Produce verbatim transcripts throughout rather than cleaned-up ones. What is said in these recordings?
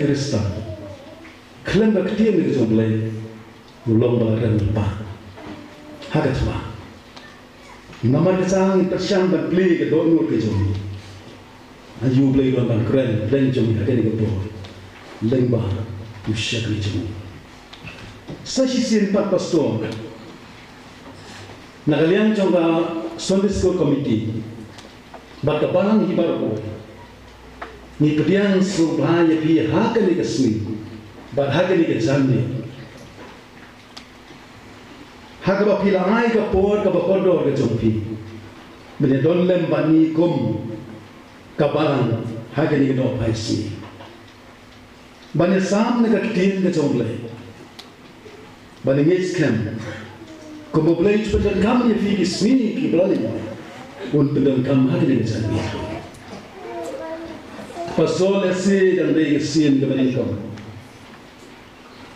Khristan, khlem ka ktien ka jong U Blei, u long ba la rem lypa ha ka thma. Namar ka jong ngi pyrshang ban plie ka dohnud ka jong ngi. Aïu U Blei u don ban kren, Blei jong ngi ha kane ka por, lyngba u shakri jong ngi. Sa shisien pat pastor, na ka liang jong ka Sunday School Committee bad ka balang hi baroh, ngi pdiang sngewbha ïa phi ha kane ka sngi bad ha kane ka janmiet, ha kaba phi la ai ka por kaba kordor ka jong phi ban ïa don lem bad ngi kum ka balang ha kane ka nohphai sngi. Ban ïa sam na ka ktien ka jong U Blei, ban ïa ngeit skhem kumba U Blei u pyndonkam ïa phi ki sngi kiba la leit, un pyndonkam ha kane ka janmiet. Pastor, lehse dang dei ka sien kaba nyngkong.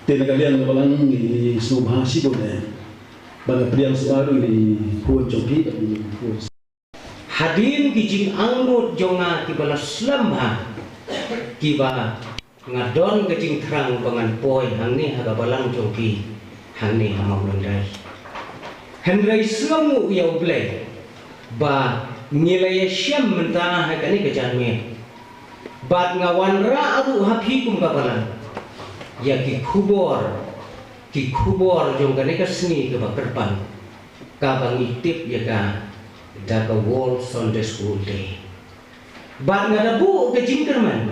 Te na ka liang ka balang ngi sngewbha shibun eh ba nga pdiang sngewbha ruh ïa i khun jong phi bad i khun. Hadien ki jingangnud jong nga kiba la slem bha, kiba nga don ka jingthrang ba ngan poi hangne ha ka balang jong phi hangne ha Mawlyndai. Hynrei sngewnguh ïa U Blei ba ngi la ïashem mynta ha kane ka janmiet. Bad nga wanrah ruh ha phi kum ka balang ïa ki khubor, ki khubor jong kane ka sngi kaba kyrpang, kaba ngi tip ïa ka da ka World Sunday School Day. Bad nga da buh ka jingkyrmen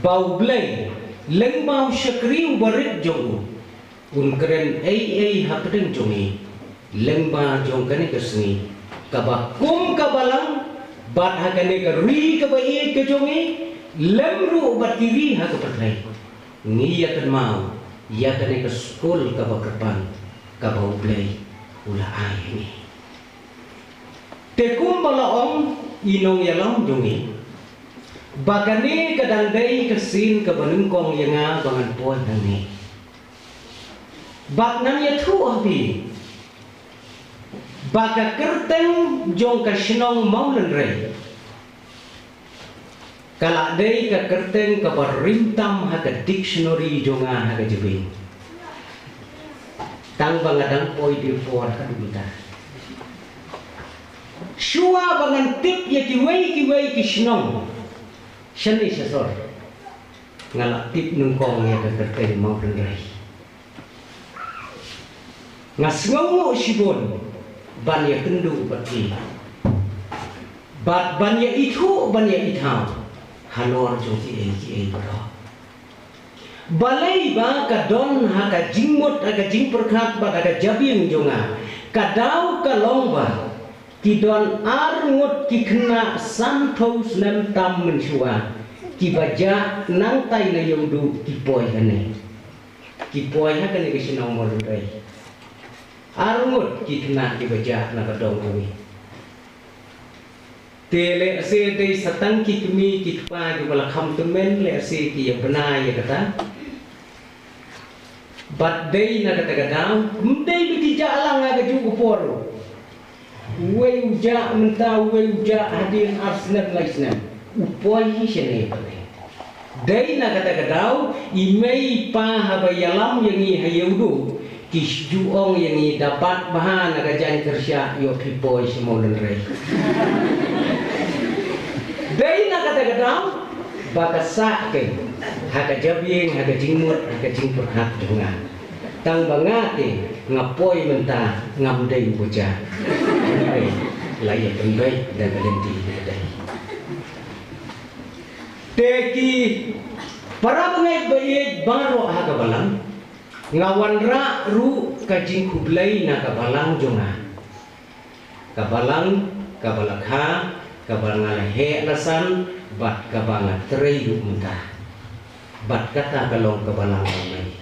ba U Blei lyngba u shakri uba rit jong u, un kren ei ei hapdeng jong ngi lyngba jong kane ka sngi, kaba kum ka balang bad ha kane ka ri kaba ïeit ka jong ngi, lem ruh bad ki ri ha ka pyrthei, ngi ïa kynmaw ïa kane ka skul kaba kyrpang kaba U Blei u la ai ha ngi. Te kumba la ong i nongïalam jong ngi ba kane ka dang dei ka sien kaba nyngkong ïa nga ba ngan poi hangne. Bad ngan ïathuh ha phi ba ka kyrteng jong ka shnong Mawlynrei ka la dei ka kyrteng kaba rim tam ha ka dictionary jong nga ha ka jabieng. Tang ba nga dang poi dei por haduh mynta. Shuwa ba ngan tip ïa kiwei kiwei ki shnong shane sha sor, nga la tip nyngkong ïa ka kyrteng Mawlynrei. Nga sngewnguh shibun ban ïakynduh bad phi bad ban ïa ithuh ban ïa ithaw halor jong kiei kiei baroh. Balei ba ka don ha ka jingmut, ha ka jingpyrkhat bad ha ka jabieng jong nga, ka daw ka long ba ki don ar ngut ki khynnah sanphew snem tam mynshuwa kiba jah nangtai na Ïewduh ki poi hangne. Ki poi ha kane ka shnong Mawlynrei. Ar ngut ki khynnah kiba jah na ka dong kawei. Te lehse dei sa tang ki kmie ki kpa kiba la kham tymmen, lehse ki ïa bna ïa kata. Bad dei na kata ka daw, ym dei ba ki jah lang ha kajuh ka por. Uwei u jah mynta, uwei u jah hadien ar snem lai snem. U poi hi shane pat. Dei na kata ka daw, i mei i pa haba ïalam ïa ngi ha Ïewduh, ki ju ong ïa ngi, da bat bha na ka jaiñ kyrshah, ïoh phi poi sha Mawlynrei. Dei na kata ka daw ba ka sah keiñ ha ka jabieng, ha ka jingmut, ha ka jingpyrkhat jong nga. Tang ba nga te nga poi mynta, ngam dei uba jah. Hynrei la ïa pynbeit da ka lynti kaba dei. Te ki para bangeit ba ïeit baroh ha ka balang, nga wanrah ruh ka jingkhublei na ka balang jong nga. Ka balang kaba la kha, kaba nga la heh la san, bad kaba nga trei ruh mynta. Bad kata ka long ka balang ba mei.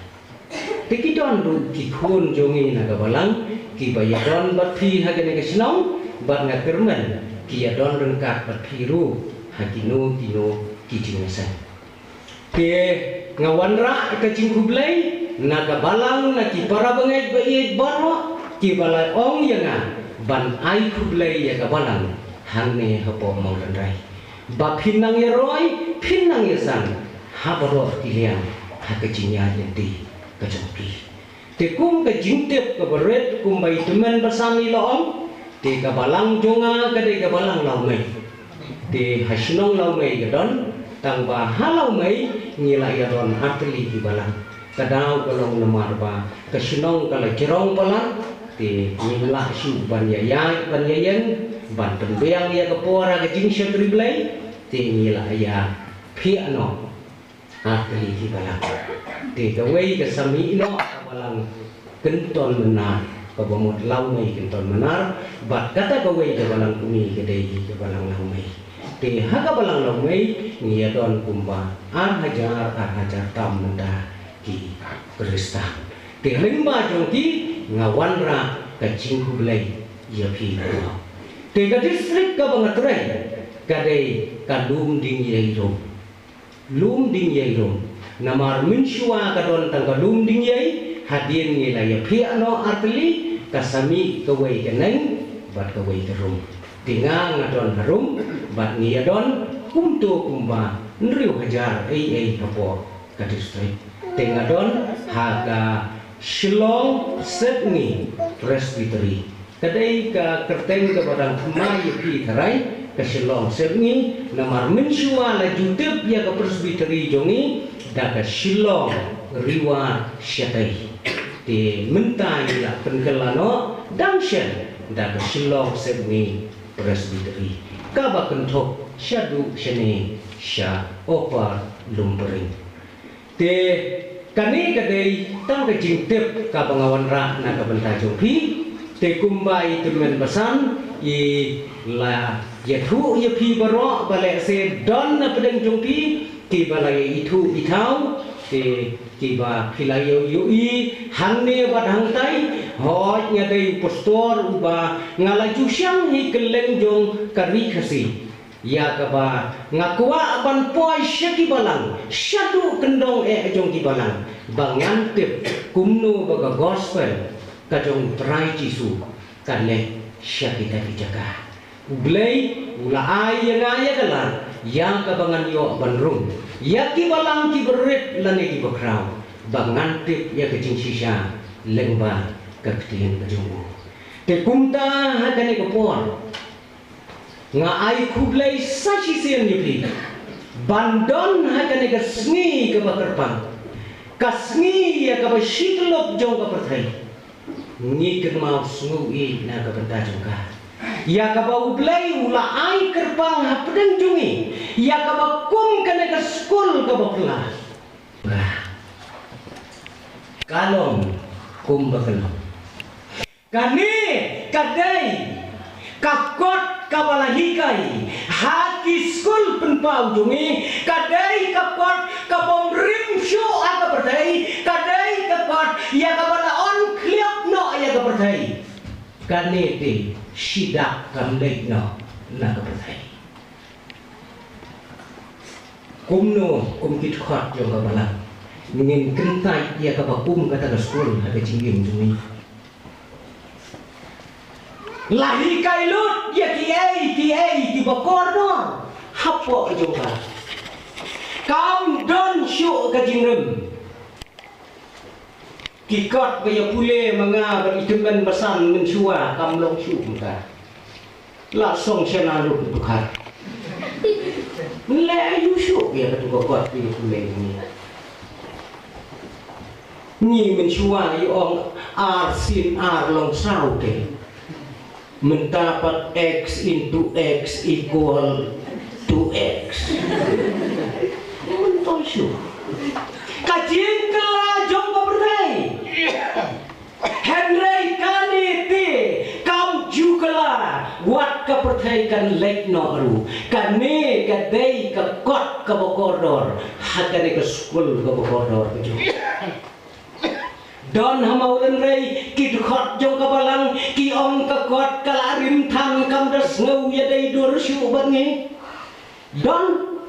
Te ki don ruh ki khun jong ngi na ka balang kiba ïadon bad phi ha kane ka shnong, bad nga kyrmen ki ïadon ryngkat bad phi ruh ha kino kino ki jingïaseng. Te nga wanrah ka jingkhublei na ka balang, na ki para bangeit ba ïeit baroh kiba la ong ïa nga ban ai khublei ïa ka balang hangne hapoh Mawlynrei. Ba phin nang ïaroi, phin nang ïasang ha baroh ki liang ha ka jingïaid lynti ka jong phi. Te kum ka jingtip kaba rit kumba i tymmen basan i la ong, te ka balang jong nga ka dei ka balang Lawmei. Te ha shnong Lawmei ka don, tang ba ha Lawmei ngi la ïa don artylli ki balang. Ka daw ka long namar ba ka shnong ka la jrong palat, te ngim lah shuh ban ïa ïaid ban ïa ïeng ban pynbiang ïa ka por ha ka jingshakri Blei, te ngi la ïa phiah noh artylli ki balang. Te kawei ka sa mih noh ka balang Kynton Mynnar, kaba mut Lawmei Kynton Mynnar, bad kata kawei ka balang kmie ka dei ka balang Lawmei. Te ha ka balang Lawmei ngi ïa don kumba ar hajar, ar hajar tam mynta ki Khristan. Te lyngba jong ki nga wanrah ka jingkhublei ïa phi baroh. Te ka district kaba nga trei ka dei ka Lumdiengjri Rum. Lumdiengjri Rum. Namar mynshuwa ka don tang ka Lumdiengjri, hadien ngi la ïa phiah noh artylli, ka sa mih kawei ka Neng bad kawei ka Rum. Te nga nga don ha Rum bad ngi ïa don kumto kumba hynriew hajar ei ei hapoh ka district. Te nga don ha ka Shillong Sepngi Presbytery. Ka dei ka kyrteng kaba dang thymmai ïa phi tharai, ka Shillong Sepngi, namar mynshuwa la ju tip ïa ka Presbytery jong ngi da ka Shillong Riwar Shatei. Te mynta ngi la pynkylla noh dang shen da ka Shillong Sepngi Presbytery, kaba kynthup shaduh shane sha Upper Lumpring. Te kane ka dei tang ka jingtip kaba nga wanrah na ka bynta jong phi. Te kumba i tymmen basan i la ïathuh ïa phi baroh ba lehse don na pdeng jong phi kiba la ïa ithuh ithaw, te kiba phi la ïoh ïohi hangne bad hangtai. Hooid, nga dei u pastor uba nga la ju shang hi kylleng jong ka Ri Khasi. Ïa kaba nga kwah ban poi sha ki balang, shaduh kyndong eh jong ki balang, ba ngan tip kumno ba ka gospel ka jong u Trai Jisu ka leit sha kita ki jaka. U Blei u la ai ïa nga ïa ka lad, ïa kaba ngan ïoh ban rung ïa ki balang kiba rit lane kiba khraw, ba ngan tip ïa ka jingshisha lyngba ka ktien ka jong u. Te kumta ha kane ka por, nga ai khublei sa shisien ïa phi ban don ha kane ka sngi kaba kyrpang, ka sngi ïa kaba shityllup jong ka pyrthei. Ngi kynmaw sngew ïa na ka bynta jong ka, ïa kaba U Blei u la ai kyrpang hapdeng jong ngi, ïa kaba kum kane ka skul kaba phylla. Ka long kumba ka long. Kane ka dei ka kot kaba la hikai ha ki skul pynpaw jong ngi, ka dei ka kot ka bym rim shuh ha ka pyrthei, ka dei ka kot ïa kaba la ong khlieh noh ïa ka pyrthei. Kane te shi dak kam leit noh na ka pyrthei. Kumno kum ki dkhot jong ka balang ngin kyntait ïa kaba kum kata ka skul ha ka jingim jong ngi. La hikai lut ïa kiei kiei kiba kordor hapoh jong ka. Kam don shuh ka jingrim. Ki kot ba ïa pule ma nga bad i tymmen basan mynshuwa kam long shuh mynta. La song shana lut tu khat. Leh aïu shuh ïa katu ka kot ba ïa pule ma nga. Ngi mynshuwa ïa ong ar sien ar long saw te. Mynta pat x into x equal to x. Mynta shuh. Ka jingkylla jong ka pyrthei. Hynrei kane te kam ju kylla, wat ka pyrthei kan leit noh ruh. Kane ka dei ka kot kaba kordor ha kane ka skul kaba kordor ka jong. Don ha Mawlynrei ki dkhot jong ka balang ki ong ka kot ka la rim than kam da sngew ïa dei dur shuh bad ngi. Don.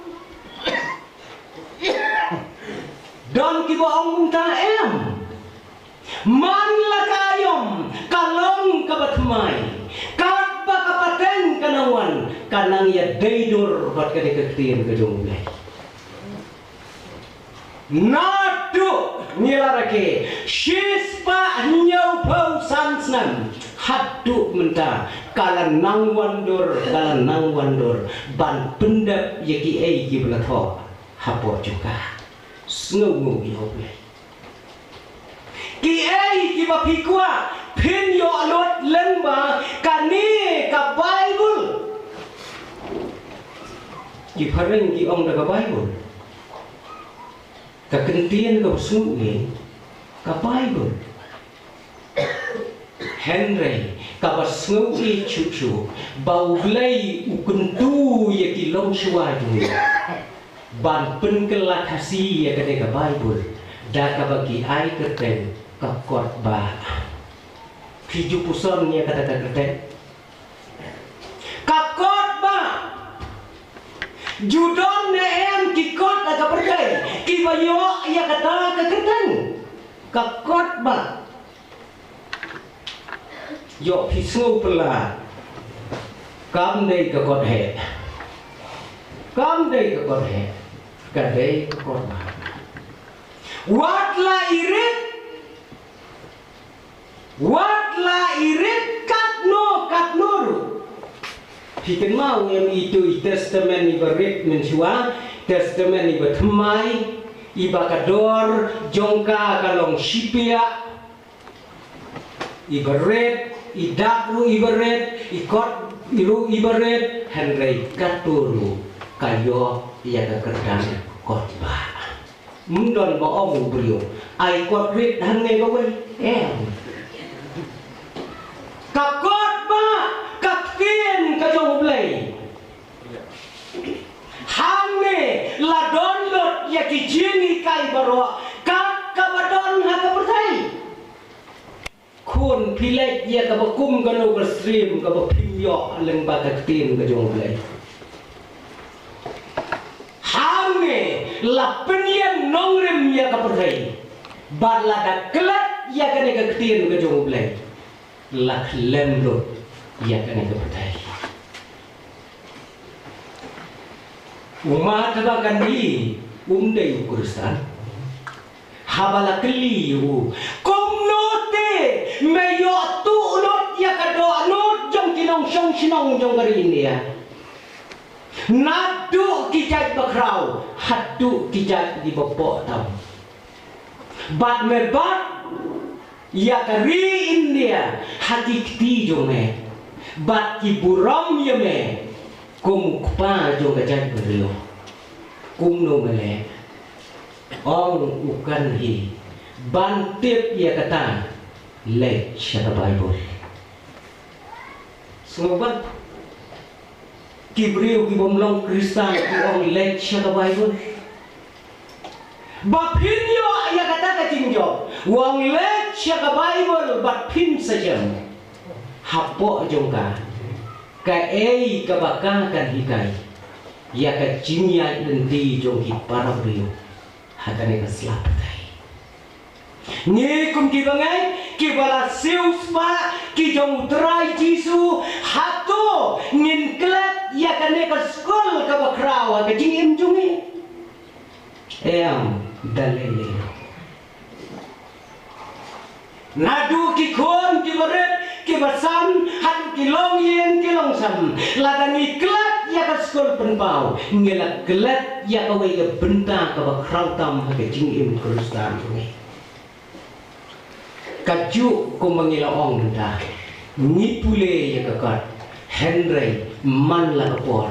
Don kiba ong kumta em. Man la ka aïom ka long kaba thymmai. Katba ka pateng ka nang wan ka nang ïa dei dur bad kane ka ktien ka jong U Blei. Naduh ngi la rakhe shispah hynñiewphew san snem haduh mynta, ka la nang wandur, ka la nang wandur ban pyndep ïa kiei kiba la thoh hapoh jong ka. Sngewnguh ïa U Blei. Kiei kiba phi kwah phin ïoh lut lyngba kane ka Baibl. Ki phareng ki ong da ka Baibl. Ka kyntien kaba sngewbha ka Baibl. Hynrei kaba sngewbha shuh shuh ba U Blei u kyntu ïa ki longshuwa jong ngi ban pynkylla Khasi ïa kane ka Baibl da kaba ki ai kyrteng ka kot ba. Phi ju puson ïa kata ka kyrteng. Ka kot ba. Ju don ne em ki kot ha ka pyrthei kiba ïoh ïa kata ka kyrteng. Ka kot ba. Ïoh phi sngew pyrla. Kam dei ka kot heh. Kam dei ka kot heh. Ka dei ka kot ba. Wat la i rit. Wat la i rit katno katno ruh. Phi kynmaw em ito i Testament iba rit mynshuwa, Testament iba thymmai, iba ka dor jong ka ka long shipiah, iba rit, i dak ruh iba rit, i kot ruh iba rit, hynrei katno ruh ka ïoh ïa ka kyrteng kot ba. Ym don ba ong u briew ai kot rit hangne kawei. Em. Ka kot ba, ka ktien ka jong U Blei. Hangne la don lut ïa ki jinghikai baroh kat kaba don ha ka pyrthei. Khun phi leit ïa kaba kum kano ka stream kaba phim ïoh lyngba ka ktien ka jong U Blei. Hangne la pynïeng nongrim ïa ka pyrthei. Bad lada klet ïa kane ka ktien ka jong U Blei, la khlem lut ïa kane ka pyrthei. U mat ba kan i um dei u Khristan. Haba la kylli u, kumno te me ïoh tuh lut ïa ka dohnud jong ki nongshong shnong jong ka ri India. Naduh ki jait bakhraw haduh ki jait kiba poh tam. Bad me bat ïa ka ri India ha ki kti jong me. Bad ki burom ïa me kum u kpa jong ka jaitbynriew. Kumno me leh? Ong u kan hi ban tip ïa kata, leit sha ka Baibl. Sngewbha. Ki briew ki bym long Khristan ki ong leit sha ka Baibl. Ba phin ïoh ïa kata ka jingjop, u ong leit sha ka Baibl bad phin sa shem. Hapoh jong ka, kaei kaba ka kan hikai ïa ka jingïaid lynti jong ki para briew ha kane ka sla pyrthei. Ngi kum ki bangeit kiba la siewspah ki jong U Trai Jisu, hato ngin klet ïa kane ka skul kaba khraw ha ka jingim jong ngi? Em, da lei lei. Naduh ki khun kiba rit kiba san haduh ki longïing ki longsem, lada ngi klet ïa ka skul pynpaw, ngi la klet ïa kawei ka bynta kaba khraw tam ha ka jingim Khristan jong ngi. Kajuh kumba ngi la ong mynta, ngi pule ïa ka kot, hynrei man la ka por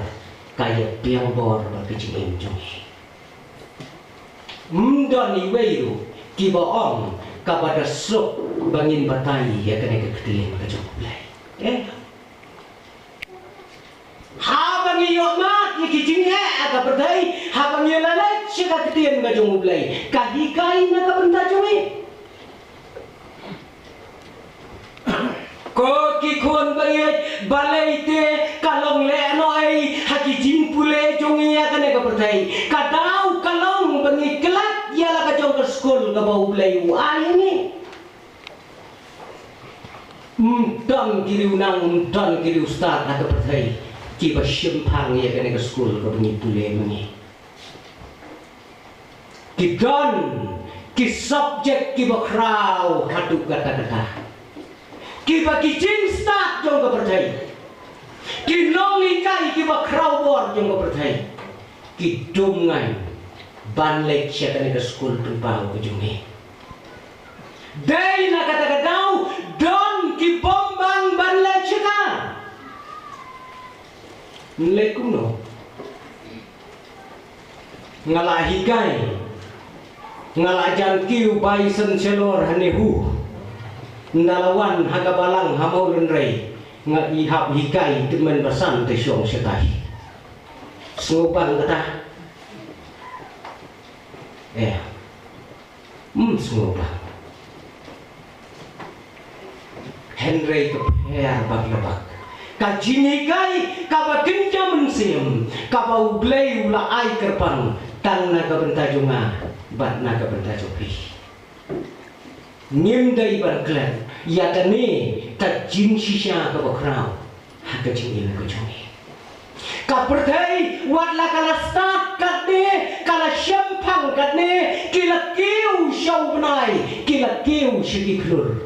ka ïa biang bor bad ka jingim jong ngi. Ym don iwei ruh kiba ong kaba da suk ba ngin batai ïa kane ka ktien ka jong U Blei. Eh? Haba ngi ïoh mad ïa ki jingeh ha ka pyrthei, haba ngi la leit sha ka ktien ka jong U Blei, ka hikai na ka bynta jong ngi. Ko ki khun ba ïeit, balei te ka long lehnoh ei ha ki jingpule jong ngi ïa kane ka pyrthei? Ka daw ka long ba ngi klet ïa la ka jong ka skul kaba U Blei u ai ïa ngi. Ym don ki riewngam, ym don ki riewstad ha ka pyrthei kiba shemphang ïa kane ka skul kaba ngi pule ma ngi. Ki don ki subject kiba khraw haduh katta katta, kiba ki jingstad jong ka pyrthei, ki nonghikai kiba khraw bor jong ka pyrthei, ki dum ngai ban leit sha kane ka skul pynpaw ka jong ngi. Dei na kata ka daw don ki bym bang ban leit sha ka. Leit kumno? Nga la hikai, nga la jan kiew Vice Chancellor ha NEHU. Nda la wan ha ka balang ha Mawlynrei, nga i hap hikai tymmen basan te shong shatai. Sngewbang kata? Eh. Hmm, sngewbha. Hynrei ka pher bak la bak ka jinghikai kaba kynja mynsiem kaba U Blei u la ai kyrpang tang na ka bynta jong nga bad na ka bynta jong phi. Ngim dei ban klet ïa kane ka jingshisha kaba khraw ha ka jingim ka jong ngi. Ka pyrthei wat la ka la stad katne, ka la shemphang katne, ki la kiew sha u bnai, ki la kiew sha ki khlur.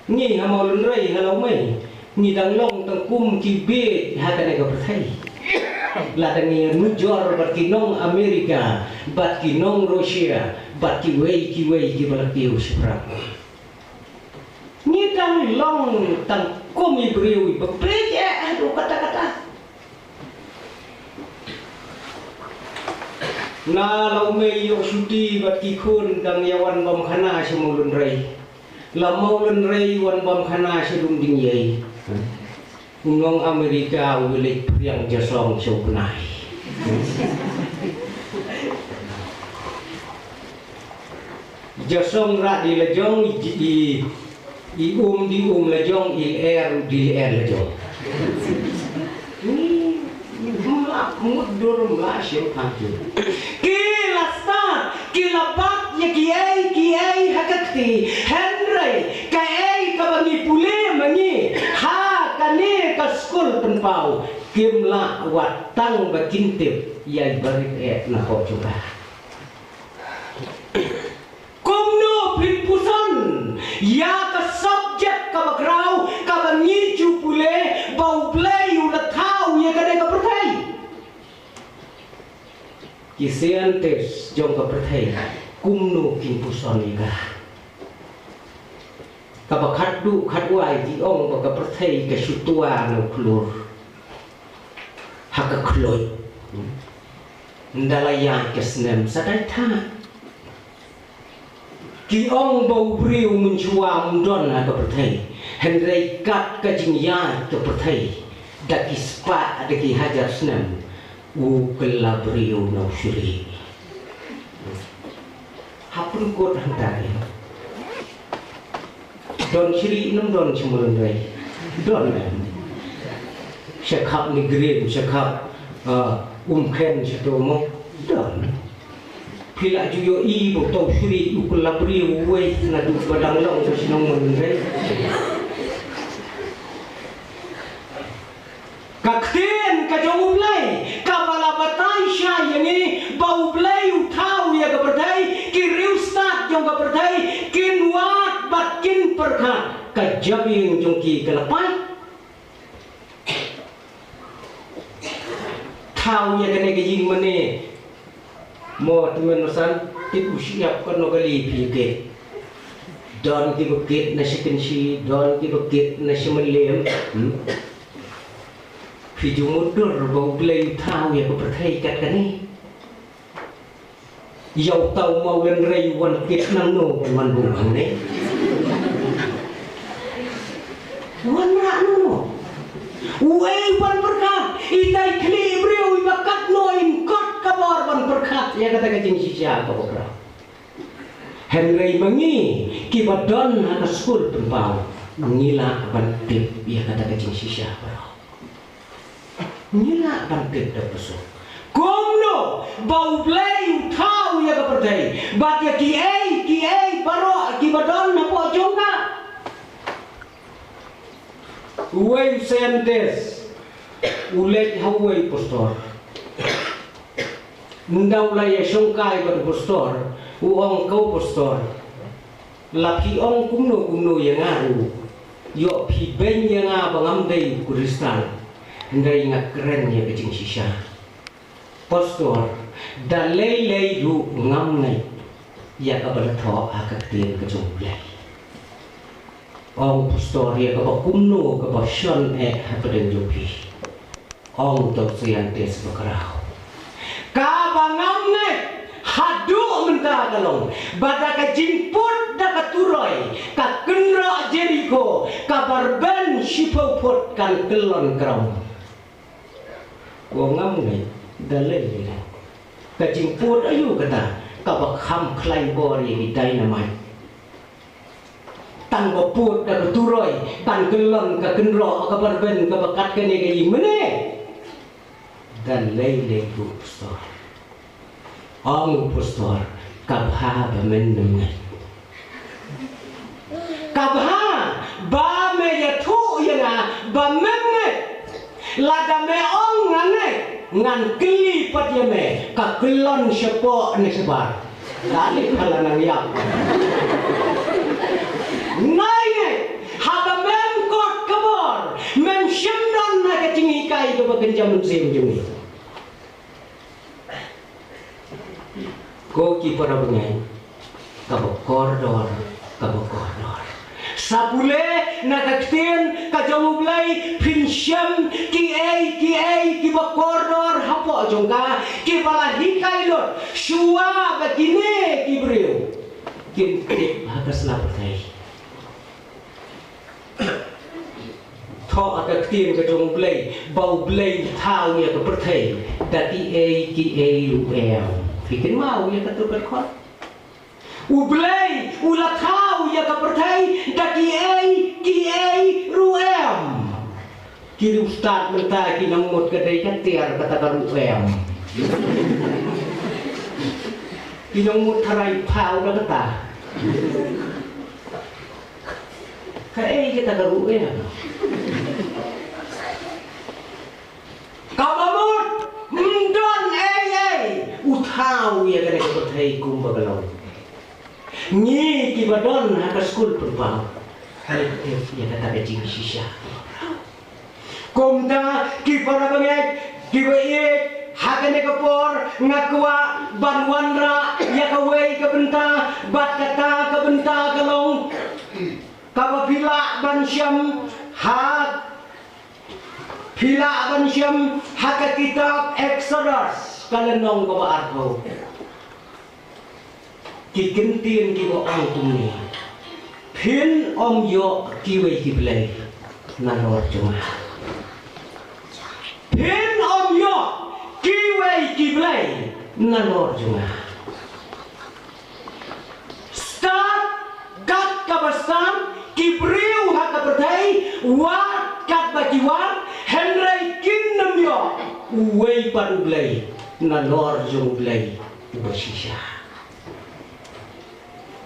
Ngi ha Mawlynrei ha Lawmei ngi dang long tang kum ki bieit ha kane ka pyrthei. Lada ngi nujor bad ki nong Amerika, bad ki nong Russia, bad kiwei kiwei kiba la kiew shaphrang. Ngi dang long tang kum i briew iba peit eh haduh katta katta. Na Lawmei ïoh shuti bad ki khun dang ïa wan bam khana sha Mawlynrei. La Mawlynrei wan bam khana sha Lumdiengjri. U nong Amerika u leit phriang jasong sha u bnai. Jasong rah di lajong, i, i, i um di um lajong, i lyer di lyer lajong. Ni, ni mla mutdur mla shemphang ki. Ki la stad, ki la bat ïa kiei kiei ha ka kti. Hynrei kaei kaba ngi pule ma ngi ha kane ka skul pynpaw, kim lah wat tang ba kin tip ïa i barit eh na pok jong ka. Kumno phin puson ïa ka subject kaba khraw kaba ngi ju pule ba U Blei u la thaw ïa kane ka pyrthei? Ki scientist jong ka pyrthei kumno kin puson ïa ka? Kaba khatduh khatwai ki ong ba ka pyrthei ka shu twa na u khlur ha ka khluit. Nda la ïaid ka snem sa dei tha. Ki ong ba u briew mynshuwa um don ha ka pyrthei. Hynrei kat ka jingïaid ka pyrthei da ki spah da ki hajar snem, u kylla briew na u shrieh. Ha pynkut hangta ïa. Don shrieh nym don sha Mawlynrei? Don em? Sha khap Negrin, sha khap, ah, Umkhen, sha to mo? Don. Phi la ju ïohi ba uto u shrieh u kylla briew uwei naduh ba dang long sha shnong Mawlynrei? Ka ktien ka jong U Blei kaba la batai shai ïa ngi ba U Blei u thaw ïa ka pyrthei, ki riewstad jong ka pyrthei kin wad bad kin pyrkhat, ka jabieng jong ki ka la pait. Thaw ïa kane ka ïing mane. Mo tymmen basan, tip u shyiap katno kali phi kit. Don kiba kit na Shakynshi, don kiba kit na Sha Mylliem. Hmm? Phi ju mutdur ba U Blei u thaw ïa ka pyrthei kat kane. Ïa uta u Mawlynrei u wan kit nangno ban wan bung hangne? Wan rah nangno? Uei ban pyrkhat? Itai khlieh briew iba katno im kot ka bor ban pyrkhat ïa kata ka jingshisha kaba khraw. Hynrei ma ngi kiba don ha ka skul pynpaw, ngi lah ban tip ïa kata ka jingshisha baroh. Ngi lah ban tip da pyrshah kumno ba U Blei u thaw ïa ka pyrthei bad ïa kiei kiei baroh kiba don hapoh jong ka. Uwei u scientist u leit ha uwei u pastor. Ynda u la ïashongkai bad u pastor, u ong, ko pastor, la phi ong kumno kumno ïa nga ruh, ïoh phi beiñ ïa nga ba ngam dei u Khristan, hynrei nga kren ïa ka jingshisha. Pastor, da lei lei ruh ngam ngeit ïa kaba la thoh ha ka ktien ka jong U Blei. Ong u pastor, ïa kaba kumno kaba shon eh hapdeng jong phi? Ong u Doctor Scientist ba khraw, kaba ngam ngeit haduh mynta ka long ba da ka jingput da ka turoi ka kynroh Jerikho kaba rben shiphew phut kan kyllon kram. Ko ngam ngeit, da lei lei. Ka jingput aïu kata kaba kham khlaiñ bor ïa ki dynamite? Tang ba put da ka turoi kan kyllon ka kynroh kaba rben kaba kat kane ka ïing mynne. Da lei lei ruh pastor. Ong u pastor, ka bha ba men ngam ngeit. Ka bha ba me ïathuh ïa nga ba mem ngeit. Lada me ong nga ngeit, ngan kylli pat ïa me, ka kyllon shapoh ne shabar. Kali phala nang ïap. Nai ngeit, haba mem kot ka bor, mem shym don na ka jinghikai kaba kynja mynsiem jong ngi. Ko ki para bangeit, kaba kordor, kaba kordor. Sa pule na ka ktien ka jong U Blei, phin shem kiei kiei kiba kordor hapoh jong ka, kiba la hikai lut shuwa ba kine ki briew kin tip ha ka sla pyrthei. Thoh ha ka ktien ka jong U Blei ba U Blei u thaw ïa ka pyrthei da kiei kiei ruh em. Phi kynmaw ïa ka tu ka khot? U Blei u la thaw ïa ka pyrthei da kiei kiei ruh em. Ki riewstad mynta ki nang mut ka dei ka tiar kata ka ruh em. Ki nang mut tharai phaw da kata. Kaei kata ka ruh em? Kaba mut ym don ei ei, u thaw ïa kane ka pyrthei kumba ka long. Ngi kiba don ha ka skul pynpaw, ngi tip ïa kata ka jingshisha. Kumta ki para bangeit kiba ïeit, ha kane ka por nga kwah ban wanrah ïa kawei ka bynta, bad kata ka bynta ka long kaba phi lah ban shem ha, phi lah ban shem ha ka kitab Exodus ka lynnong kaba arphew. Ki kyntien kiba ong kumne: Phin ym ïoh kiwei ki blei nalor jong nga. Phin ym ïoh kiwei ki blei nalor jong nga. Stad kat kaba stad ki briew ha ka pyrthei, wad kat ba ki wad, hynrei kin ym ïoh uwei pat u blei nalor jong U Blei uba shisha.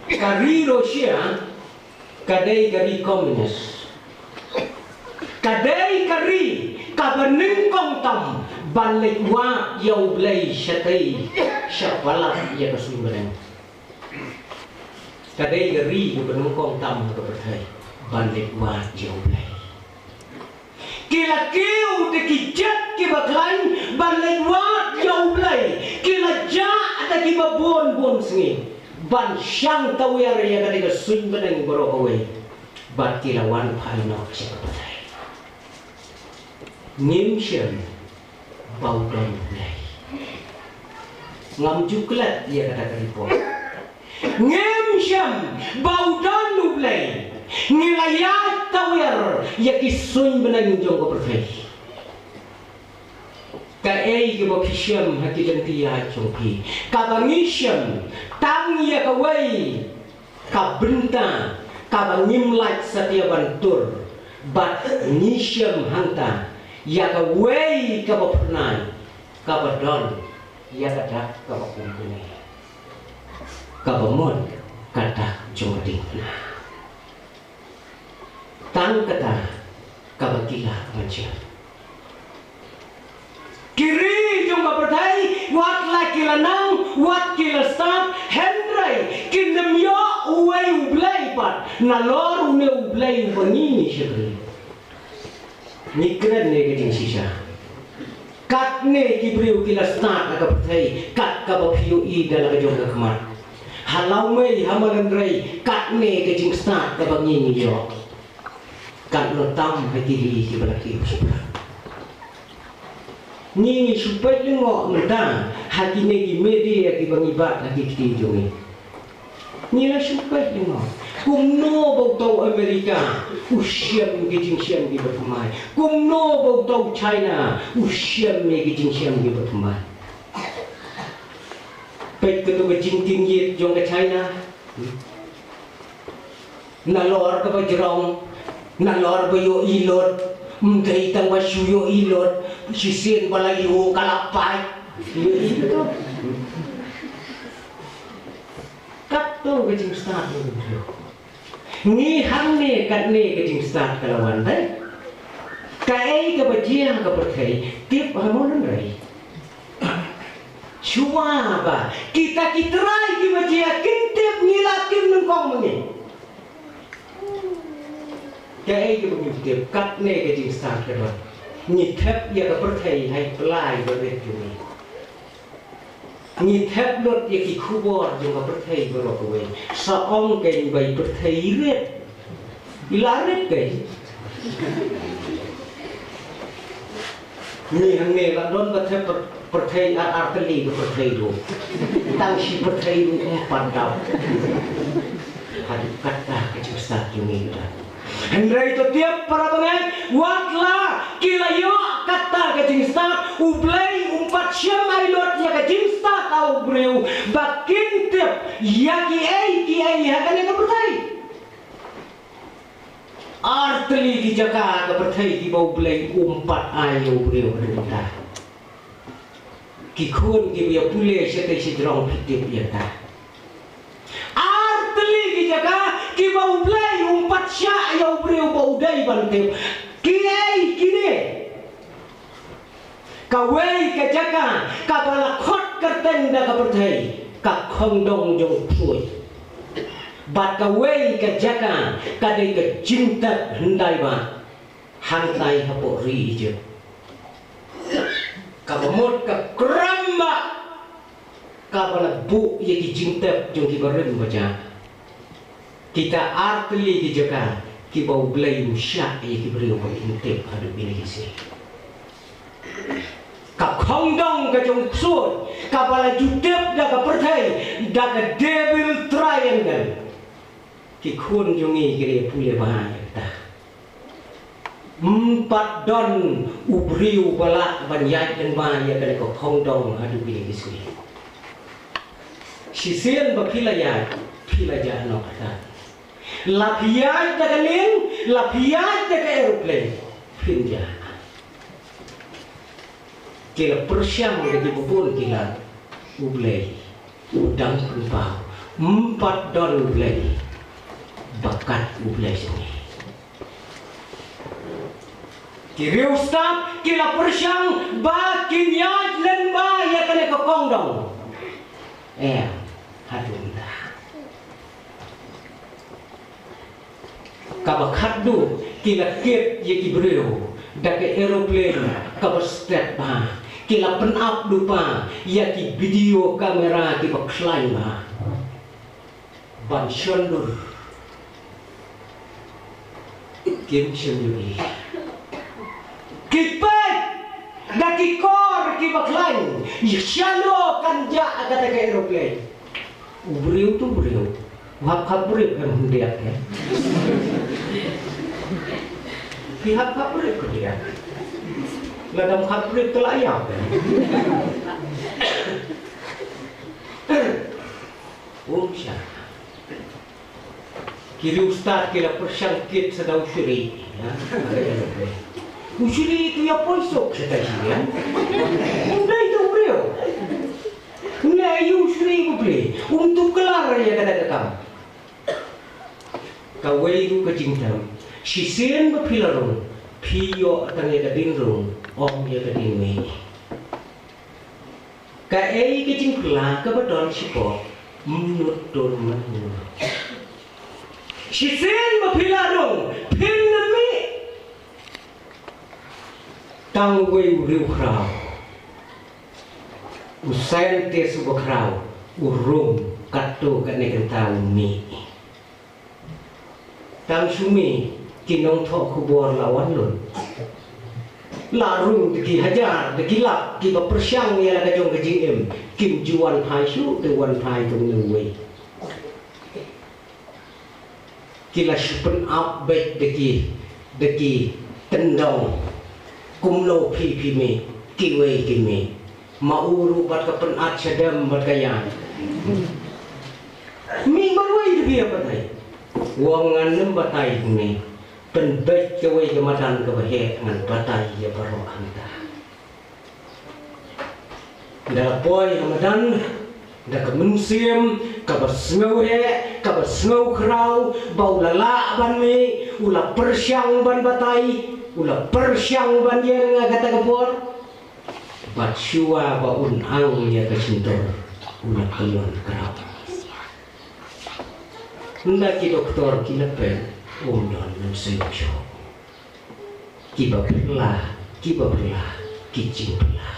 Ka ri Russia ka dei ka ri komunist. Ka dei ka ri kaba nyngkong tam ban leit wad ïa U Blei shatei sha palat ïa ka suiñ bneng. Ka dei ka ri kaba nyngkong tam ha ka pyrthei ban leit wad ïa U Blei. Ki la kiew da ki jait kiba khlaiñ ban leit wad ïa U Blei. Ki la jah da kiba bun bun sngi ban shang tawiar ïa kata ka suiñ bneng baroh kawei. Bad ki la wan phai noh sha ka pyrthei. Ngim shem ba u don U Blei. Ngam ju klet ïa kata ka report. Ngim shem ba u don U Blei. Ngi la ïaid tawiar ïa ki suiñ bneng jong ka pyrthei. Kaei kaba phi shem ha ki lynti ïaid jong phi? Kaba ngi shem tang ïa kawei ka bynta kaba ngim lah satia ban tur, bad ngi shem hangta ïa kawei kaba phyrnai kaba don ïa ka dak kaba kum kane, kaba mut ka dak jong ka diengphna. Tang kata kaba ki lah ban shem. Ki ri jong ka pyrthei wat la ki la Nalor une U Blei uba ngi ngi shakri, ngi kren ne ka jingshisha. Katne ki briew ki la stad ha ka pyrthei kat kaba phi ïohi da la ka jong ka khmat. Ha Lawmei, ha Malanrei, katne ka jingstad kaba ngi ngi ïoh. Katno tam ha ki ri kiba la kiew shaphrang. Ngi ngi shu peit lyngngoh mynta ha kine ki media kiba ngi bat ha ki kti jong ngi. Ngi la shu peit lyngngoh. Kumno ba uta u America u shem ki jingshem kiba thymmai? Kumno ba uta u China u shem ïa ki jingshem kiba thymmai? Peit kato ka jingtieng ïit jong ka China. Nalor kaba jrong, nalor ba ïohi lut, ym dei tang ba shu ïohi lut, shisien ba la ïoh ka la pait. Ïohi lut. Katto ka jingstad ïa u briew. Ngi hangne katne ka jingstad ka la wan dei. Kaei kaba jia ha ka pyrthei, tip ha Malanrei. Shuwa ba kita ki trai kiba jia kin tip, ngi la tip nyngkong ma ngi. Kaei kaba ngi tip, katne ka jingstad ka don. Ngi thep ïa ka pyrthei ha i pla iba rit jong ngi. Ngi thep lut ïa ki khubor jong ka pyrthei baroh kawei. Sa ong kein ba i pyrthei i rit. I la rit kein. Ngi hangne la don ba thep pyr-, pyrthei ar ar tylli ka pyrthei ruh. Tang shi pyrthei ruh ym pat dap. Haduh katta ka jingstad jong ngi ka don. Hynrei to tip para bangeit, wat la ki la ïoh katta ka jingstad, U Blei um pat shym ai lut ïa ka jingstad ha u briew ba kin tip ïa kiei kiei ha kane ka pyrthei. Ar tylli ki jaka ha ka pyrthei kiba U Blei um pat ai ïa u briew haduh mynta. Ki khun kiba ïa pule shatei shajrong phi tip ïa kata. Ar tylli ki jaka kiba U Blei um pat shah ïa u briew ba u dei ban tip. Kiei kine? Kawei ka jaka kaba la khot kyrteng da ka pyrthei ka khongdong jong u ksuid. Bad kawei ka jaka ka dei ka jingtep hyndai ba hangtai hapoh ri Egypt. Kaba mut ka kram ba kaba la buh ïa ki jingtep jong ki barim bajah. Kita ar tylli ki jaka kiba U Blei u shah ïa ki briew ba kin tip haduh kine ki sngi. Ka khongdong ka jong u ksuid kaba la ju tip da ka pyrthei da ka Devil Triangle. Ki khun jong ngi ki la pule bha ïa kata. Ym pat don u briew ba lah ban ïaid lyngba ïa kane ka khongdong haduh kine ki sngi. Shisien ba phi la ïaid, phi la jah noh kata. La phi ïaid da ka lieng, la phi ïaid da ka aeroplane, phin jah. Ki la pyrshang da kiba bun ki la, U Blei u dang pynpaw. Ym pat don U Blei ba kat U Blei jong ngi. Ki riewstad ki la pyrshang ba kin ïaid lyngba ïa kane ka khongdong. Em, haduh mynta. Kaba khatduh ki la kit ïa ki briew da ka aeroplane kaba stet bha. Ki la pynap lypa ïa ki video camera kiba khlaiñ bha ban shon dur. Kim shym ïohi. Ki peit da ki kor kiba khlaiñ, shano kan jah kata ka aeroplane. U briew tu briew. U hap khapbrip em hyndiat, eh? Phi hap khapbrip hyndiat. Lada ym khapbrip te la ïap, eh? Um shah. Ki riewstad ki la pyrshang kit sa da u shrieh, ha? U shrieh tu ïa poi suk shatai shi, ha? Um dei tu u briew. Une aïu u shrieh, ko Blei? Um tu klar ïa kata ka kam. Kawei ruh ka jingtem. Shisien ba phi la rung, phi ïoh tang ïa ka dien rung, ym ïa ka dien mih. Kaei ka jingphylla kaba don shapoh, ym nud don man nud. Shisien ba phi la rung, phin ym mih. Tang uwei u riewkhraw, u scientist uba khraw, u rung katto katne kynta u mih. Tang shu mih, ki nongthoh khubor la wan lut. La rung da ki hajar, da ki lak, kiba pyrshang ïa la ka jong ka jingim, kim ju wan phai shuh, te wan phai tang uwei. Ki la shu pynap beit da ki, da ki tyndong. Kumno phi phi mih, kiwei ki mih. Ma u ruh bad ka pynat sha dem bad ka ïaid. Mih marwei da phi ïa batai. Wa ngan ym batai kumne. Pynbeit kawei ka madan kaba heh ngan batai ïa baroh hangta. Da la poi ha madan, da ka mynsiem kaba sngewheh, kaba sngewkhraw, ba u la lah ban mih, u la pyrshang ban batai, u la pyrshang ban ïeng ha kata ka por. Bad shuwa ba un ang ïa ka shyntur, u la kyllon kraw. Ynda ki doktor ki la peit, um don mynsiem shuh. Kiba pyrla, kiba pyrla, ki jingpyrla.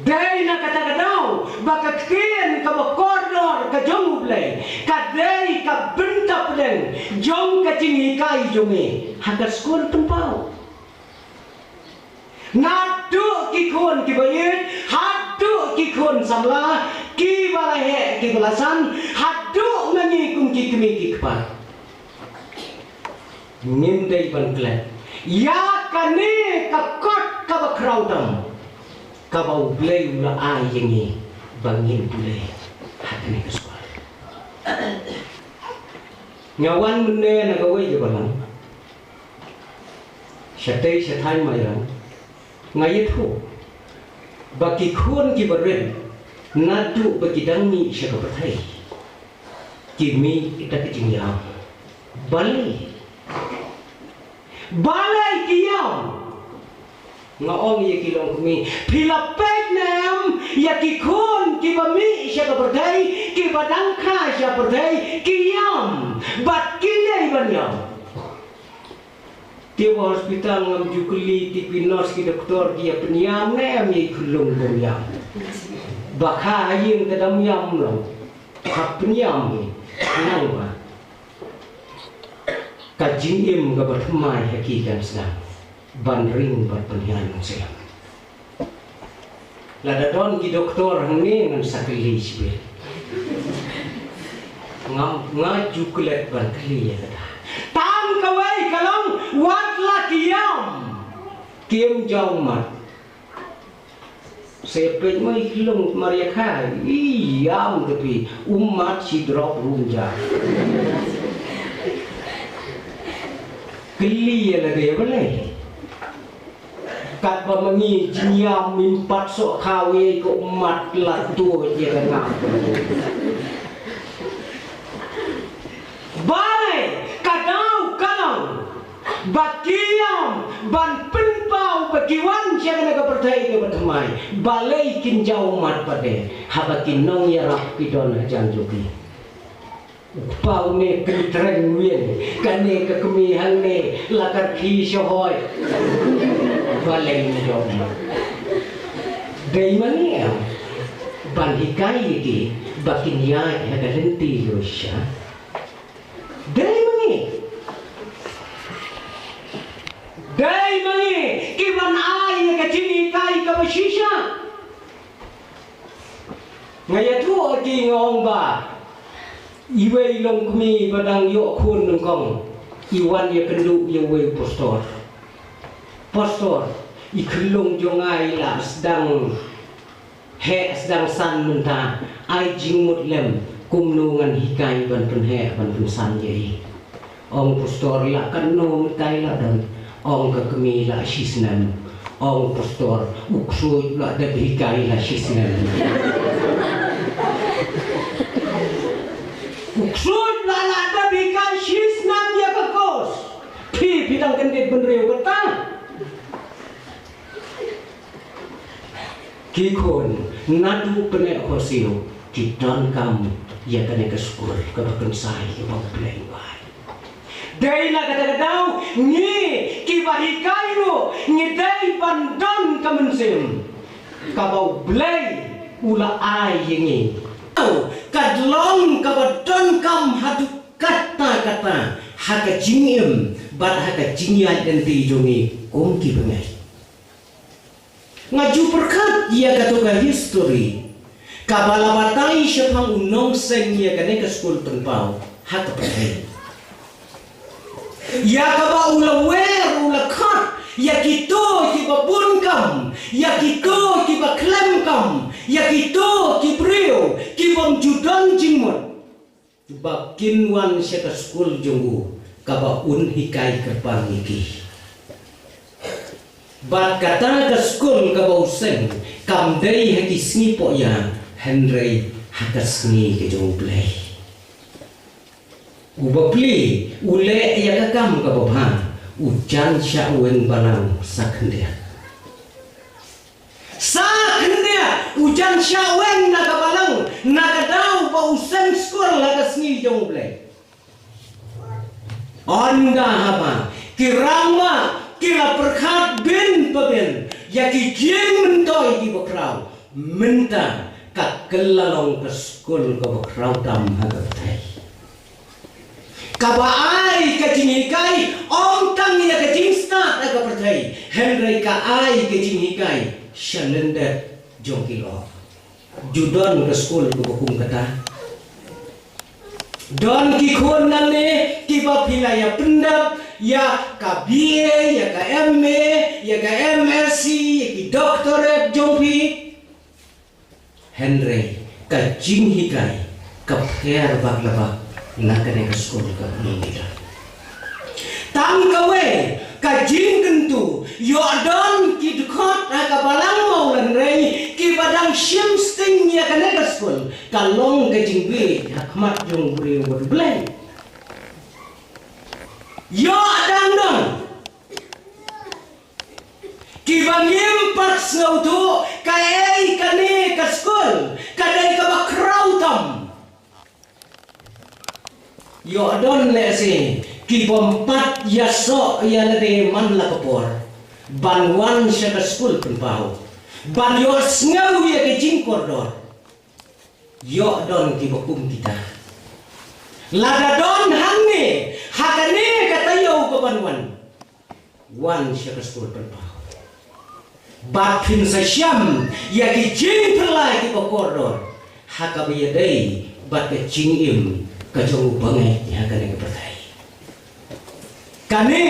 Dei na kata ka daw ba ka ktien kaba kordor ka jong U Blei ka dei ka bynta pdeng jong ka jinghikai jong ngi ha ka skul pynpaw. Naduh ki khun kiba ïeit haduh ki khun samla, kiba la heh kiba la san, haduh ma ngi kum ki kmie ki kpa. Ngim dei ban klet ïa kane ka kot kaba khraw tam kaba U Blei u la ai ïa ngi ba ngin pule ha kane ka skul. Nga wan mynne na kawei ka balang shatei shathaiñ Mairang. Nga ïathuh ba ki khun kiba rit naduh ba ki dang mih sha ka pyrthei ki mih da ka jingïam. Balei? Balei ki ïam? Nga ong ïa ki longkmie, phi la peit ne em ïa ki khun kiba mih sha ka pyrthei, kiba dang kha sha pyrthei, ki ïam bad ki dei ban ïam. Te ba hospital ngam ju kylli te ki nurse ki doktor ki ïa pynïam ne em ïa i khyllung bym ïam. Ba kha ha ïing ka dang ïam long. Hap pynïam hi. Nang ba ka jingim kaba thymmai ha ki kan sdang ban ring ban pynhiar nongsiang. Lada don ki doktor hangne ngan sa kylli shibit. Nga, nga ju klet ban kylli ïa kata. Tang kawei ka long wat la ki ïam kim jaw mat. Sa peit mo i khyllung mar ïa kha, i ïam te phi, um mat shi drop ruh um jah. Kylli ïa lade balei. Katba ma ngi jingïam ngim pat soh khaw ïa ka ummat la tuid ïa ka ngam. Balei ka daw ka long ba ki ïam ban pynpaw ba ki wan sha kane ka pyrthei kaba thymmai. Balei kin jaw mat pat de haba ki nongïarap ki don hajan jong ki. U kpa une pyntreng win, kane ka kmie hangne la ka rkhie shahoi. Balei ne jong. Dei ma ngi em ban hikai ïa ki ba kin ïaid ha ka lynti Ïohsha. Dei ma ngi. Dei ma ngi ki ban ai ïa ka jinghikai kaba shisha. Nga ïathuh ha ki nga ong ba iwei i longkmie ba dang ïoh khun nyngkong i wan ïakynduh ïa uwei u pastor. Pastor, i khyllung jong nga i la sdang heh sdang san mynta, ai jingmut lem kumno ngan hikai ban pynheh ban pynsan ïa i. Ong pastor la katno mynta i la don. Ong ka kmie la shisnem. Ong pastor u ksuid la dep hikai la shisnem. U ksuid la la dep hikai shisnem ïa ka kos. Phi phi dang kyndit bynriew kata. Ki khun naduh pyneh khohsiew Ki donkam ïa kane ka skul kaba kynsai kaba U Blei u ai. Dei na kata ka daw ngi kiba hikai ruh ngi dei ban don ka mynsiem kaba U Blei u la ai ïa ngi. Ka long kaba donkam haduh katta katta ha ka jingim bad ha ka jingïaid lynti jong ngi kum ki bangeit. Nga ju pyrkhat ïa kato ka history kaba la batai shaphang u nongseng ïa kane ka skul pynpaw ha ka pyrthei. Ïa kaba u la wer u la khot ïa kito kiba bun kam, ïa kito kiba khlem kam, ïa kito ki briew ki bym ju don jingmut. Ba kin wan sha ka skul jong u kaba un hikai kyrpang ïa ki. Bad kata ka skul kaba u seng kam dei ha ki sngi pohïa hynrei ha ka sngi ka jong U Blei. U bapli u leh ïa ka kam kaba bha, u jan shah weng balang sa khyndiat. Sa khyndiat u jan shah weng na ka balang na ka daw ba u seng skul ha ka sngi jong U Blei. Ynda haba ki rangbah ki la pyrkhat bin pa bin ïa ki jingmyntoi kiba khraw, mynta ka kylla long ka skul kaba khraw tam ha ka pyrthei. Kaba ai ka jinghikai ym tang ïa ka jingstad ha ka pyrthei, hynrei ka ai ka jinghikai sha lyndet jong ki lok. Ju don ka skul kaba kum kata? Don ki khun nangne kiba phi la ïa pyndep ïa ka B A, ïa ka M A, ïa ka M Sc, ïa ki doctorate jong phi. Hynrei ka jinghikai ka pher bak la bak na kane ka skul ka kum kata. Tang kawei ka jingkyntu, ïoh don ki dkhot ha ka balang Mawlynrei kiba dang shim sting ïa kane ka skul, ka long ka jingbieit ha khmat jong u briew bad U Blei. Ïoh dang don kiba ngim pat sngewthuh kaei kane ka skul ka dei kaba khraw tam. Ïoh don lehse ki bym pat ïasoh ïa lade man la ka por ban wan sha ka skul pynpaw ban ïohsngew ïa ka jingkordor. Ïoh don kiba kum kita. Lada don hangne ha kane ka taïew kaban wan, wan sha ka skul pynpaw. Bad phin sa shem ïa ki jingpynlait kiba kordor ha kaba ïadei bad ka jingim ka jong u bangeit ha kane ka pyrthei. Kane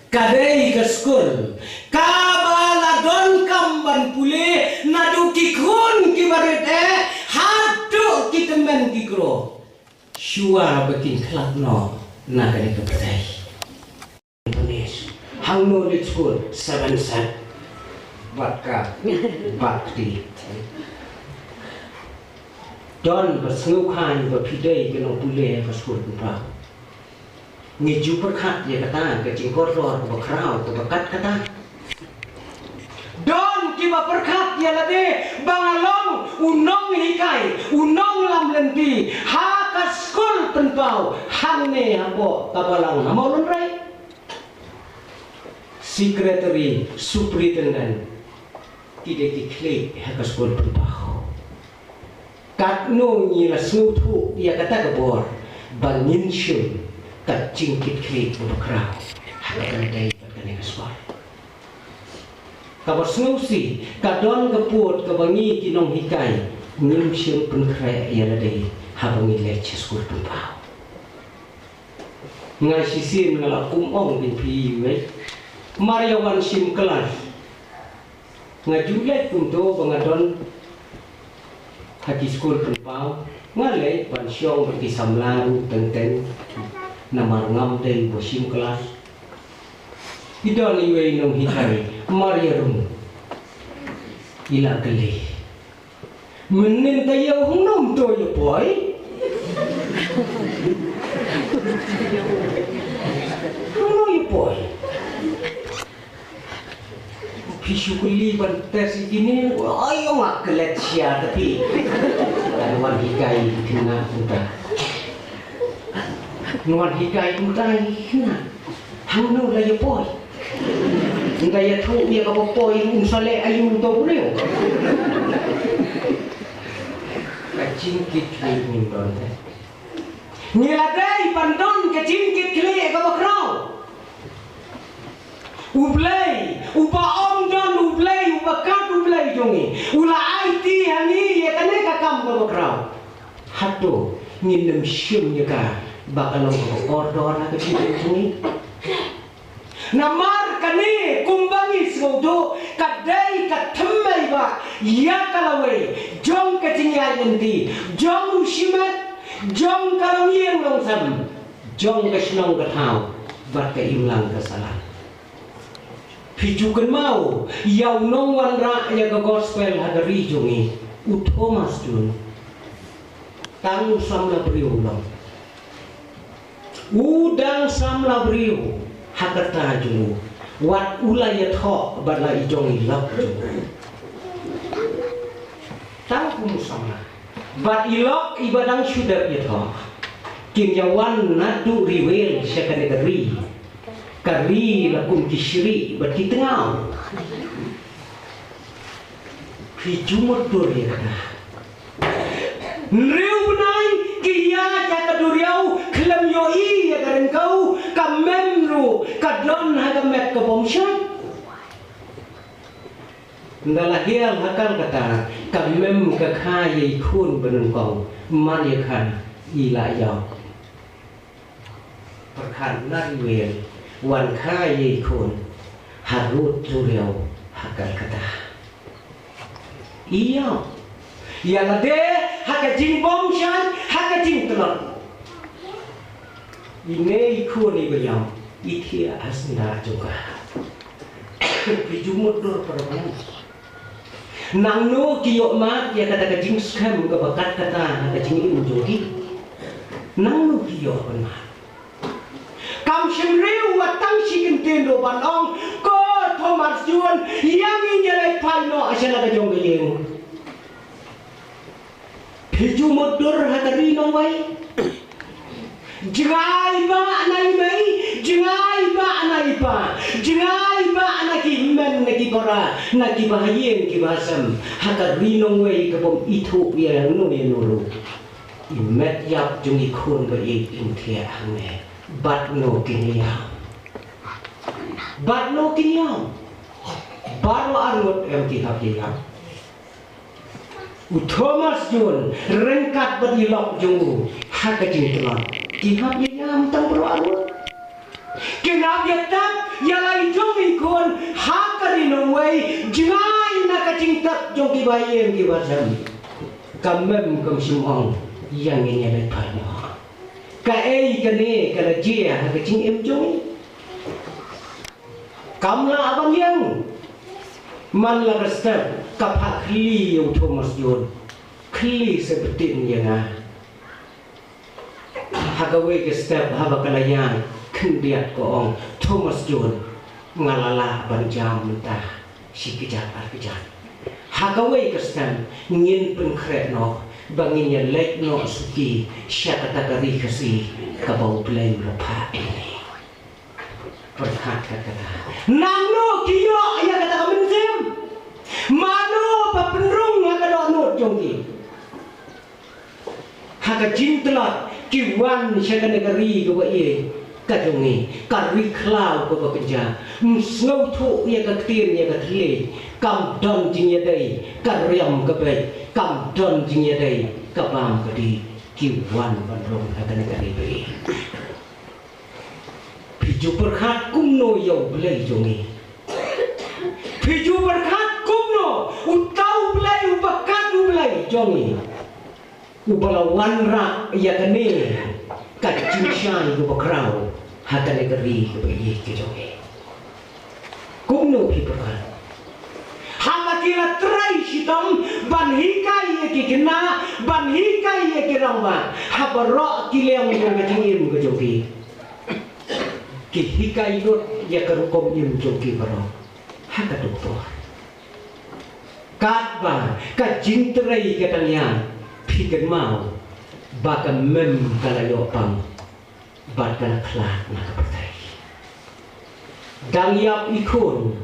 ka dei ka skul kaba la donkam ban pule naduh ki khun kiba rit eh haduh ki tymmen ki kro. Shuwa ba kin khlad noh na kane ka pyrthei. Hangno rit skul seven set. Bad ka bad kti. Don ba sngewkhan ba phi dei ka nongpule ka skul pynpaw. Ngi ju pyrkhat ïa kata ka jingkordor kaba khraw kaba kat kata. Don kiba pyrkhat ïa lade ba nga long u nonghikai, u nonglam lynti ha ka skul pynpaw hangne hapoh ka balang ha Mawlynrei. Secretary, superintendent, ki dei ki khlieh ha ka skul pynpaw. Katno ngi la sngewthuh ïa kata ka bor ba ngin shim ka jingkitkhlieh kaba khraw ha kaba dei bad kane ka skul. Kaba sngewsih ka don ka pud kaba ngi ki nonghikai ngim shym pynkhreh ïa lade haba ngi leit sha skul pynpaw. Nga shisien nga la kum ong ïa phi wei. Mar ïa wan shim klas. Nga ju leit kumto ba nga don ha ki skul pynpaw. Nga leit ban shong bad ki samla ruh teng teng. Namar ngam dei ba shim klas. I don iwei i nonghikai mar ïa rung. I la kylli. Mynnin ka ïew hangno to ïa poi? Hangno ïa poi? Phi shu kylli ban test ïa kine, oi, ong nga klet sha ta phi. Ngan wan hikai kumta. Ngan wan hikai kumta. Hangno la ïa poi. Nda ïathuh ïa kaba poi, um sa leh aïu uto u briew. Ka jingkitkhlieh ngim don te. Ngi la dei ban don ka jingkitkhlieh kaba khraw. U Blei, uba ym don U Blei, uba kat U Blei jong ngi, u la aiti ha ngi ïa kane ka kam kaba khraw. Hato ngin ym shim ïa ka ba ka long kaba kordor ha ka jingim jong ngi? Namar kane kumba ngi sngewthuh ka dei ka thymmei ba ïa ka lawei jong ka jingïaid lynti, jong u shimet, jong ka longïing longsem, jong ka shnong ka thaw bad ka imlang ka sahlang. Phi ju kynmaw ïa u nongwanrah ïa ka gospel ha ka ri jong ngi, u Thomas Jones. Tang u samla briew u long. U dang samla briew ha ka rta jong u, wat u la ïathoh bad la i jong i lok jong u. Tang kum u samla. Bad i lok iba dang shu dep ïathoh, kin ïa wan naduh Riwel sha kane ka ri. Ka ri la kum ki shrieh bad ki tngaw. Phi ju mutdur ïa kata. Hynriew bnai ki ïaid ha ka duriaw khlem ïohi ïa ka ryngkew, ka mem ruh ka don ha ka met ka bym shait. Ynda la hiar ha Kolkata, ka mem ka kha ïa i khun ba nyngkong, man ïa kha i la ïap. Pyrkhat na Riwel, wan kha ïa i khun harud duriaw ha Kolkata. Ïa, ïa lade ha ka jingbymshait, ha ka jingtlot. Ine i khun iba ïap, i thiah ha syndah jong ka. Phi ju mutdur para bangeit. Nangno ki ïoh mad ïa kata ka jingskhem kaba kat kata ha ka jingim jong ki? Nangno ki ïoh ban mad? Kam shym riew wat tang shi kyntien ruh ban ong, ko Thomas Jones, ïa ngin ïa leit phai noh sha la ka jong ka ïing. Phi ju mutdur ha ka ri nongwei. Jngai bah na i mei, jngai bah na i pa, jngai bah na ki hynmen na ki para, na ki bahaïing ki bahasem, ha ka ri nongwei ka bym ithuh ïa no ïa no ruh. I met ïap jong i khun ba ïeit im thiah hangne. Bad no kin ïam. Bad no kin ïam. Baroh arngut em ki hap ïa ïam. U Thomas Jones ryngkat bad i lok jong u ha ka jingtlot. Ki hap ïa ïam tang baroh arngut. Kin hap ïa tep ïa la i jong i khun ha ka ri nongwei, jngai na ka jingtep jong ki bahaïing ki bahasem. Ka mem kam shym ong ïa ngin ïa leit phai noh. Kaei kane ka la jia ha ka jingim jong ngi? Kam lah ban ïeng. Man la ka step ka phah khlieh ïa u Thomas Jones. Khlieh sa btin ïa nga. Ha kawei ka step haba ka la ïaid khyndiat ka ong, Thomas Jones, nga la lah ban jam mynta shi kjat ar kjat. Ha kawei ka step ngin pynkhreh noh ba ngin ïa leit noh suki sha kata ka ri Khasi kaba U Blei u la phah ïa ngi. Pyrkhat kat kata. Nangno ki ïoh ïa kata ka mynsiem? Mano ba pynrung ha ka dohnud jong ki? Ha ka jingtlot ki wan sha kane ka ri kaba ïeit ka jong ngi, ka ri khlaw kaba kynja. Ym sngewthuh ïa ka ktien ïa ka thylliej, kam don jingïadei ka riam ka beit, kam don jingïadei ka bam ka dih. Ki wan ban rung ha kane ka ri ba ïeit. Phi ju pyrkhat kumno ïa U Blei jong ngi? Phi ju pyrkhat kumno uta U Blei uba kat U Blei jong ngi, uba la wanrah ïa kane ka jingshai kaba khraw ha kane ka ri kaba ïeit ka jong ngi? Kumno phi pyrkhat? Haba ki la trei shitom ban hikai ïa ki khynnah, ban hikai ïa ki rangbah ha baroh ki liang jong ka jingim ka jong ki, ki hikai lut ïa ka rukom im jong ki baroh ha kato ka por. Katba ka jingtrei ka dang ïaid, phi kynmaw ba ka mem ka la ïoh pang bad ka la khlad na ka pyrthei. Dang ïap i khun,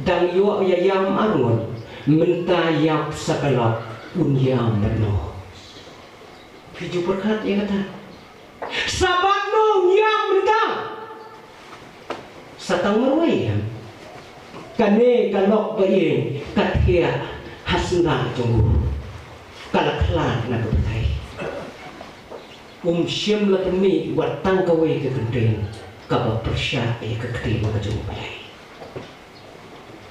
dang ïoh ïa ïam arngut, mynta ïap sa ka lok, un ïam mynno? Phi ju pyrkhat ïa kata? Sa bad no un ïam mynta? Sa tang marwei em? Kane ka lok ba ïeng ka thiah ha syndah jong u. Ka la khlad na ka pyrthei. Um shym la pynmih wat tang kawei ka kyntien kaba pyrshah ïa ka ktien ka jong U Blei.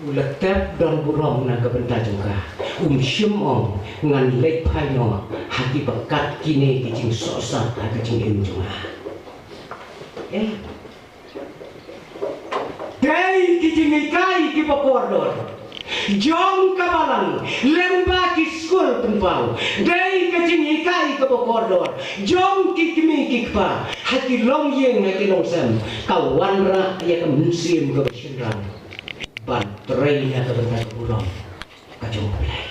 U la tep don burom na ka bynta jong ka. Um shym ong ngan leit phai noh ha kiba kat kine ki jingsohsat ha ka jingim jong nga. Eh. Dei ki jinghikai kiba kordor jong ka balang lyngba ki skul pynpaw. Dei ka jinghikai kaba kordor jong ki kmie ki kpa ha ki longïing ha ki longsem, ka wanrah ïa ka mynsiem kaba shynrang ban trei na ka bynta ka burom ka jong U Blei.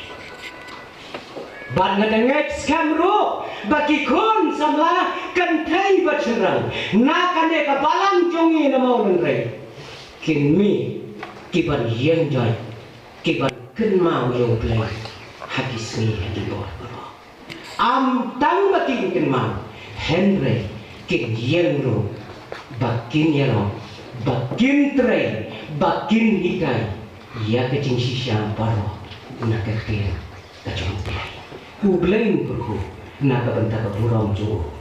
Bad nga da ngeit skhem ruh ba ki khun samla kynthei bad shynrang na kane ka balang jong ngi na Mawlynrei kin mih kiban ïeng joit, kiban kynmaw ïa U Blei ha ki sngi ha ki por baroh. Ym tang ba kin kynmaw, hynrei kin ïeng ruh ba kin ïalong, ba kin trei, ba kin hikai ïa ka jingshisha baroh na ka ktien ka jong U Blei. U Blei un kyrkhu na ka bynta ka burom jong u.